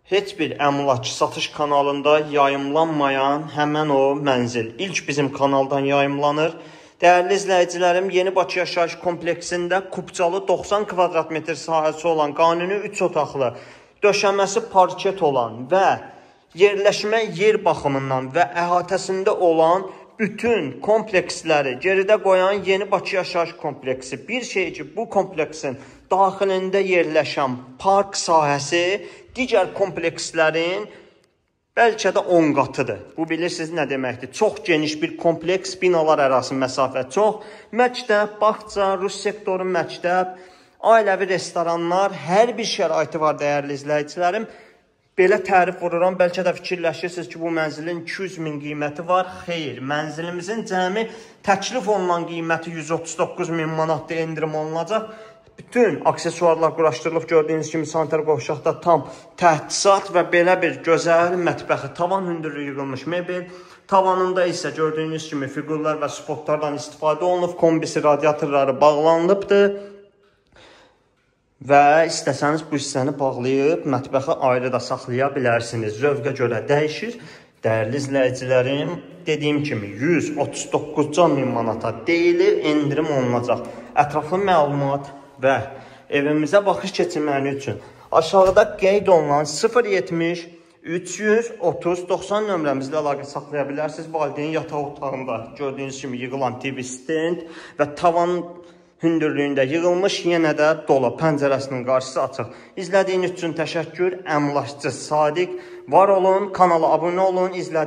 Heç bir əmlak satış kanalında yayımlanmayan həmən o mənzil ilk bizim kanaldan yayımlanır. Dəyərli izləyicilərim, Yeni Bakı yaşayış kompleksində Kupçalı 90 kvadrat metr sahəsi olan, qanuni 3 otaqlı, döşəməsi parket olan və yerləşmə yer baxımından və əhatəsində olan bütün kompleksləri geridə qoyan Yeni Bakı yaşayış kompleksi. Bir şey ki, bu kompleksin daxilində yerləşən park sahəsi digər komplekslərin bəlkə də 10 qatıdır. Bu bilirsiniz nə deməkdir? Çox geniş bir kompleks, binalar arası məsafə çox. Məktəb, bağça, rus sektoru məktəb, ailəvi restoranlar, hər bir şəraiti var dəyərli izləyicilərim. Belə tərif vururam, bəlkə də fikirləşirsiniz ki, bu mənzilin 200 min qiyməti var. Xeyr, mənzilimizin cəmi təklif olunan qiyməti 139 min manatdır, endirim olunacaq. Bütün aksesuarlar quraşdırılıb, gördüyünüz kimi sanitar qovşaqda tam təchizat və belə bir gözəl mətbəxi, tavan hündürlüyü yığılmış mebel. Tavanında isə gördüyünüz kimi fiqurlar və spotlardan istifadə olunub, kombisi, radiatorları bağlanılıbdır. Və istəsəniz bu hissəni bağlayıb mətbəxi ayrı da saxlaya bilərsiniz. Zövqə görə dəyişir. Dəyərli izləyicilərim, dediyim kimi 139 min manata deyilir, endirim olunacaq. Ətraflı məlumat və evimizə baxış keçirməyini üçün aşağıda qeyd olunan 070 330 90 nömrəmizlə əlaqə saxlaya bilərsiniz. Valideyn yataq otağında gördüyünüz kimi yığılan TV stand və tavan hündürlüyündə yığılmış yenə də dolab, pəncərəsinin qarşısı açıq. İzlədiyiniz üçün təşəkkür. Əmlakçı Sadiq. Var olun, kanala abunə olun, izlədiyiniz